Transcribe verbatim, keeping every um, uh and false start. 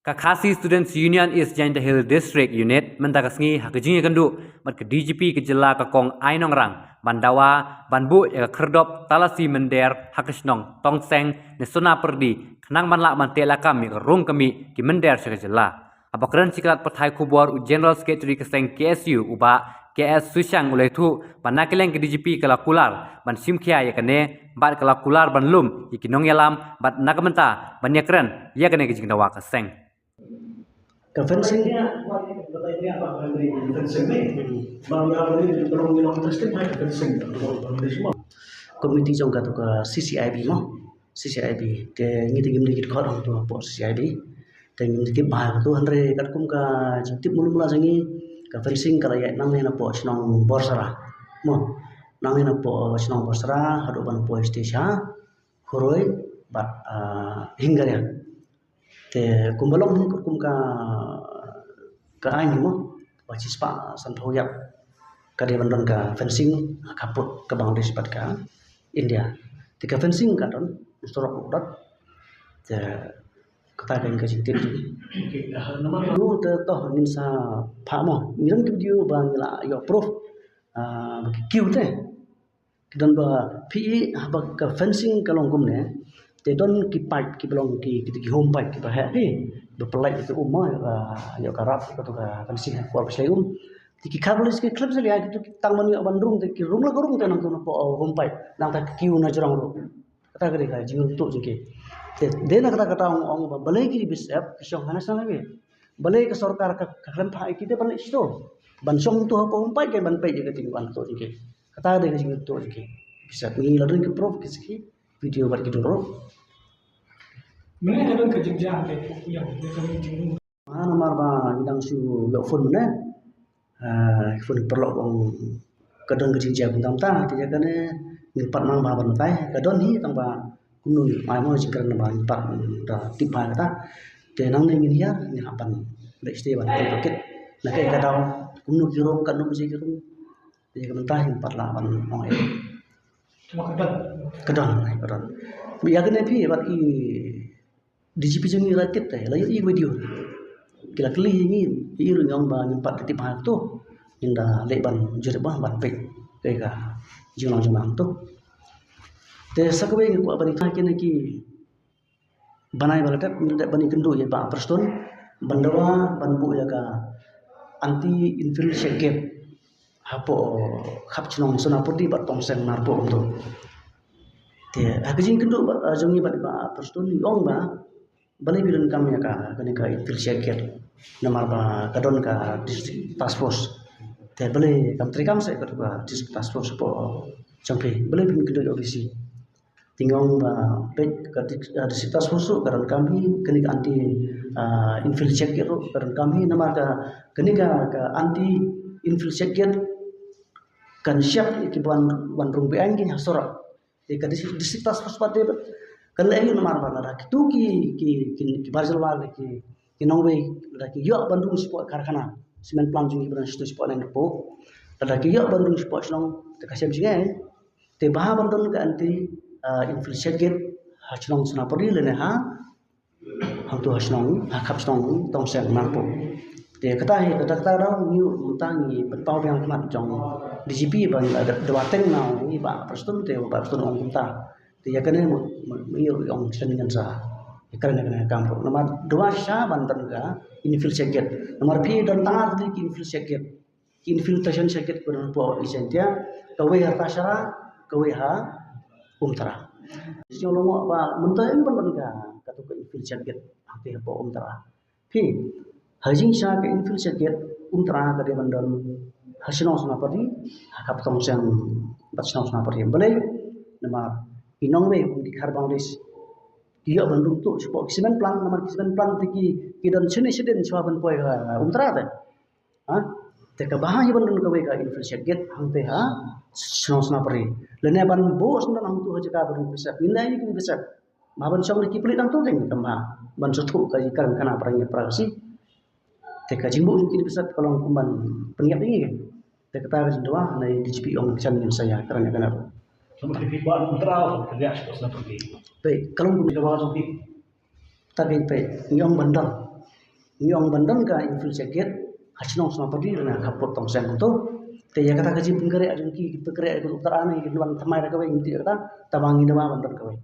Ka Khasi Students Union East Jaintia Hills District Unit mynta ka sngi ha ka jingïakynduh bad ka D G P ka jylla ka Kong Ai Nongrang ban dawa ban buh ïa ka khyrdop Talasi Mynder ha ka shnong Tongseng ne Sonapyrdi khnang ban lah ban teh lakam ïa ka rung ka mih ki mynder sha ka jylla. Haba kren sha ki lad pathai khubor u General Secretary ka seng K S U u Bah K S Sushang u la ïathuh ba na ka liang ka D G P ka la kular ban shim khia ïa kane bad ka la kular ban lum ïa ki nongïalam bad na ka bynta ban ïakren ïa kane ka jingdawa ka seng. Ka fencing. Committee jong katu ka C C I B mo. C C I B. Te ngi te ngim dei ki dkhot hangtu hapoh C C I B. Te ngim dei tip bha katu, hynrei katkum ka jingtip mulu mula jong ngi, ka fencing ka la ïaid nangne napoh shnong Borsara. Mo. Nangne napoh shnong Borsara haduh ban poi stage ha Huroi bad, ah, Hingaria. Te kumba long hi kum ka, ka aiñ mo, ba shispah sanphew ïap ka dei ban don ka fencing ha khappud ka Bangladesh bad ka India. Te ka fencing ka don, surok u dot. Te kata ka ka jingtip. Te toh ngin sa phah mo, ngi don ki video ba ngi la ïoh proof, ah, ba ki kiew te. Ki don ba phi i haba ka fencing ka long kumne. Te don ki pipe kiba long ki, ki, ki home pipe kiba heh hi. Ba pynlait ïa ka um mo, ïa ka, ïa ka rap, ïa katu ka fencing ha kwar ba shlei um. Te ki kha ba lei ki khlem shlei ïa kitu ki tang ban ïoh ban rung te ki rung la ka rung te nangtu napoh, uh, home pipe. Nangta ki kiew na jrong ruh. Kata ka dei ka jingrung tuh jong ki. Te, dei na kata kata ong, ong ba balei ki B S F ki shong ha National Highway. Balei ka sorkar ka, ka khlem phah ïa ki te ban leit shito. Ban shong tu hapoh home pipe ban peit ïa ka jingwan tuh jong ki. Kata dei ka jingtuh jong ki. Bisa ngi la don ki proof ki saki video bad ki duro. Mene ka don ka jingjia ka pu yang ka jing. Ma namar ba ngi dang shu ïoh phone mene. Ah, phone paralok ong ka don ka jingjia kumta kumta, te ïa kane ngi pat nang ba ban batai. Ka don hi tang ba kumno ngi mai mo jingkren ba ngi pat da tip ba kata. Te nangne ngin ïa ngi hap ban leit sha ban pynpaw kit. Na ka ka daw kumno ki rung, ka num ji ki rung. Te ka mynta hi pat lah ban ong eh. Ka don, ka don. Ba ïa kane phi bad i D G P jong ngi la tip te, la ïoh i video. Ki la kylli ngi, i ruh ngi ong ba ngim pat tip ha to. Ngin da leh ban jurip ba ban peit. Kaei ka jinglong jong ngi to. Te sa kawei ngi kwah ban ïa kine ki Bnai ba la dep, ngi la dep ban ïakynduh ïa i Bah Prestone ban dawa ban buh ïa ka anti infill check gate hapoh khap chnong Sonapyrdi bad Tongseng Narpuh kumto. Te ha ka jingkynduh ba, eh, jong ngi bad i Bah Prestone ngi ong ba balei phi donkam ïa ka, kane ka infill check gate namar ba ka don ka district task force. Te balei kam treikam seh ka district task force hapoh jong phi, balei phin kynduh ïa O D C. Te ngi ong ba peit ka dik, ah, district task force ruh ka donkam hi, kane ka anti, ah, infill check gate ruh ka donkam hi, namar ka, kane ka, ka anti infill check gate kan shep ïa ki ban, ban rung beaiñ ki ha surok. Te ka district, district task force pat te kan leh hi namar ba lada kitu ki, ki, ki, ki bar jylla ki, ki nongwei lada ki ïoh ban rung shapoh karkhana cement plant jong ki ba don shapoh Nongpoh. Lada ki ïoh ban rung shapoh shnong te ka shem jingeh. Te ba ha ban don ka anti, ah, infill check gate ha shnong Sonapyrdi lane ha, hangto ha shnong, ha khap shnong Tongseng Narpuh. Te kata hi, kata kata dang ngi mynta ngi pynpaw biang khmat jong D G P ba ngi la da, dawa teng na ngi Bah Prestone te Bah Prestone ong kumta. Te ïa kane mo, mo, mo ïa ong shen ngan sa. Ïa kane kane kam ruh. Namar dawa sha ban don ka infill check gate. Namar phi don tang ar tylli ki infill check gate. Ki infiltration check gate ba don hapoh East Jaintia, kawei ha Tasara, kawei ha Umtara. Sñiaw long ba mynta em ban don ka, katu ka infill check gate hangtei hapoh Umtara. Phi, ha jingshisha ka infill check gate Umtara ka dei ban don ha shnong Sonapyrdi, ha khap Tongseng bad shnong Sonapyrdi. Balei, namar i nongwei kum ki Khar Bangladesh ki ïoh ban rung tuh shapoh ki cement plant, namar ki cement plant te ki, ki don shane shaden shuwa ban poi ha Umtara te. Ha? Te kaba ha hi ban don kawei ka infill check gate hangtei ha shnong Sonapyrdi. Lane ban buh shen don hangtu ha jaka ba don P S F. Ngin da ïa ki P S F. Ba ban shong da ki pulit hangtu kein kam ba ban sngewthuh ka jingkren khana para ngi para Khasi. Te ka jingbuh jong ki P S F ka long kum ban pynïap ïa ngi kein. Te kata ka jingdawa na D G P ong kshan ngin sa ïa kren ïa kane ruh. Ka long kum dawa jong ki. Ta kein peit ngi ong ban don. ngi ong ban don ka influence gate ha shnong Smapyrdi lane ha khappud Tongseng kumto. Te ïa kata ka jingpynkhreh jong ki, ki pynkhreh ïa ka doktor Ani, ki ban thymmai da kawei, ngi tip ïa kata, tangba ngi dawa ban don kawei.